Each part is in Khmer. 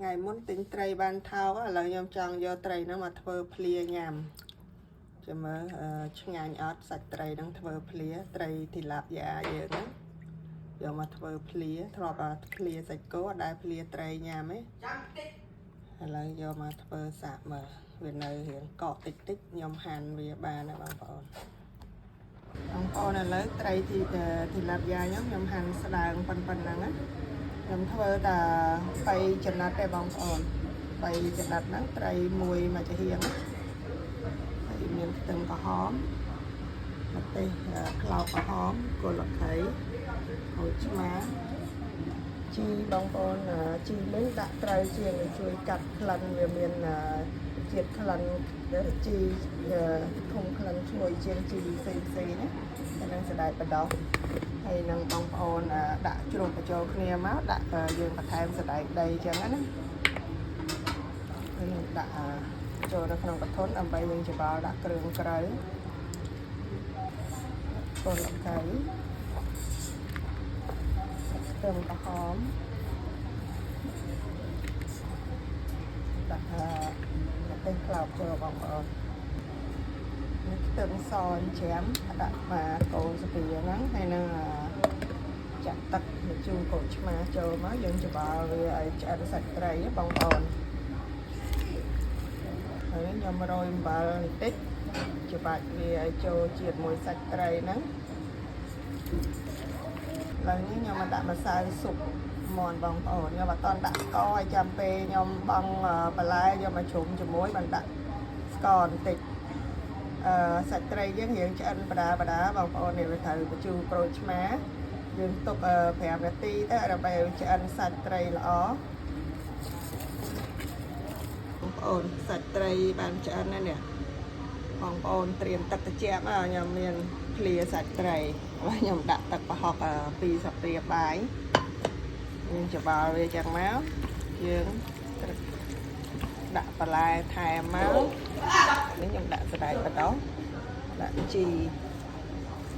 ថ្ងៃមុនទិញត្រីបានថោកឥឡូវខ្ញុំចង់យកត្រីហ្នឹងមកធ្វើភ្លាញ៉ាំចាំមើលឆ្ងាញ់អត់សាច់ត្រីហ្នឹងធ្វើភ្លាត្រីទីឡាប់យ៉ាយើងហ្នឹងយកមកធ្វើភ្លាធ្លាប់តែភ្លាសាច់គោអត់ដែលភ្លាត្រីញ៉ាំទេ ចាំតិច ឥឡូវយកមកធ្វើសាកមើលវានៅរៀងកកតិចតិចខ្ញុំហាន់វាបានណាបងប្អូនបងប្អូនឥឡូវត្រីទីឡាប់យ៉ាខ្ញុំហាន់ស្ដើងប៉ុណ្ណឹងណាខ្ញុំធ្វើតែ3ចំណិតទេបងប្អូន3ចំណិតហ្នឹងត្រីមួយមួយចំហៀងណាហើយមានខ្ទឹមក្រហមម្ទេសក្លោកក្រហមគល់លខៃហើយឆ្មា ជីបងប្អូនជីនេះដាក់ត្រូវជាងជួយកាត់ក្លិនវាមានជាតិក្លិនជីធំក្លិនឈ្ងុយជាងជីផ្សេងផ្សេងណាហើយនឹងសណ្តែកបណ្ដោះហើយនឹងបងប្អូនដាក់ជ្រុំបញ្ចូលគ្នាមកដាក់យើងបន្ថែមសណ្តែកដីអញ្ចឹងណាហើយនឹងដាក់ចូលនៅក្នុងកធុនដើម្បីយើងច្បល់ដាក់គ្រឿងក្រៅគល់លកៃខ្ទឹមក្រហម ដាក់ម្ទេសក្លោកចូលបងប្អូននេះខ្ទឹមសចិញ្ច្រាំដាក់មកកូនស្ពីហ្នឹងហើយនឹងចាក់ទឹកម្ជូរកូនឆ្មាចូលមកយើងច្បល់វាឲ្យឆ្អិនសាច់ត្រីបងប្អូនហើយខ្ញុំរោយអំបិលបន្តិចច្បាច់វាឲ្យចូលជាតិមួយសាច់ត្រីហ្នឹងឥឡូវនេះខ្ញុំមកដាក់ម្សៅស៊ុបមន់បងប្អូនខ្ញុំអត់តន់ដាក់ស្ករឲ្យចាំពេលខ្ញុំបង់បន្លែយកមកជ្រុំជាមួយបានដាក់ស្ករបន្តិចសាច់ត្រីយើងរៀងឆ្អិនបដាបដាបងប្អូននេះវាត្រូវបញ្ជូរក្រូចឆ្មាយើងទុក5នាទីទៅដើម្បីឲ្យឆ្អិនសាច់ត្រីល្អបងប្អូនសាច់ត្រីបានឆ្អិនហើយនេះបងប្អូនត្រៀមទឹកត្រជាក់មកខ្ញុំមានភ្លាសាច់ត្រីហើយខ្ញុំដាក់ទឹកប្រហុក2ស្លាបព្រាបាយយើងច្បល់វាចឹងមកយើងដាក់បន្លែថែមមកនេះខ្ញុំដាក់សណ្តែកបណ្ដោះដាក់ជី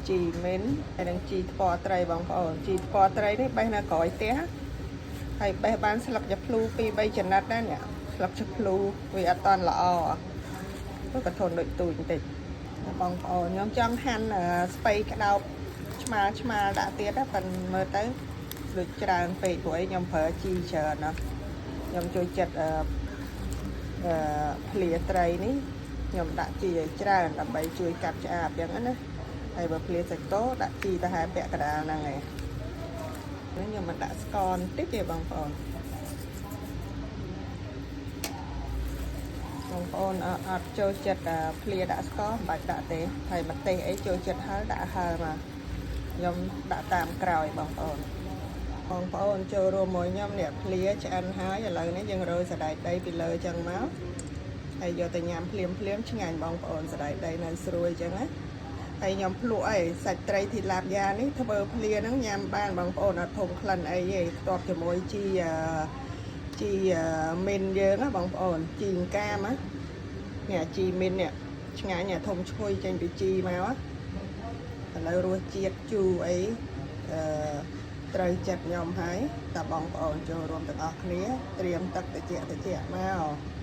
ជីមីនហើយនឹងជីថ្ពាល់ត្រីបងប្អូនជីថ្ពាល់ត្រីនេះបេះនៅក្រោយផ្ទះហើយបេះបានស្លឹកចាភ្លូ2 3ចំណិតដែរនេះស្លឹកចាភ្លូវាអត់តន់ល្អទៅក៏ធន់ដូចទូចបន្តិចបងប្អូនខ្ញុំចង់ហាន់ស្ពៃក្តោបឆ្មាឆ្មាដាក់ទៀតណាប៉ុន្តែមើលទៅដូចច្រើនពេកព្រោះអីខ្ញុំប្រើជីច្រើនណាស់ខ្ញុំចូលចិត្តអឺភ្លាត្រីនេះខ្ញុំដាក់ជីឲ្យច្រើនដើម្បីជួយកាត់ឆ្អាបអញ្ចឹងណាហើយបើភ្លាសាច់គោដាក់ជីទៅហែពាក់កណ្ដាលហ្នឹងឯងនេះខ្ញុំមកដាក់ស្ករបន្តិចទេបងប្អូនបងប្អូនអត់ចូលចិត្តភ្លាដាក់ស្ករមិនបាច់ដាក់ទេហើយម្ទេសអីចូលចិត្តហឹរដាក់ហឹរមកខ្ញុំដាក់តាមក្រោយបងប្អូនបងប្អូនចូលរួមមួយខ្ញុំនេះភ្លាឆ្អិនហើយឥឡូវនេះយើងរោយសណ្តែកដីពីលើចឹងមកហើយយកទៅញ៉ាំភ្លាមភ្លាមឆ្ងាញ់បងប្អូនសណ្តែកដីនៅស្រួយចឹងណាហើយខ្ញុំភ្លក់អីសាច់ត្រីធីឡាបយ៉ានេះធ្វើភ្លាហ្នឹងញ៉ាំបានបងប្អូនអត់ធំក្លិនអីទេខ្ទាប់ជាមួយជីជីមីនយើងណាបងប្អូនជីកាមណានេះជីមីននេះឆ្ងាញ់ធំឈ្ងុយចេញពីជីមកឥឡូវរសជាតិជូរអីអឺត្រូវចិត្តខ្ញុំហើយតើបងប្អូនចូលរួមទាំងអស់គ្នាត្រៀមទឹកត្រជាក់ត្រជាក់មក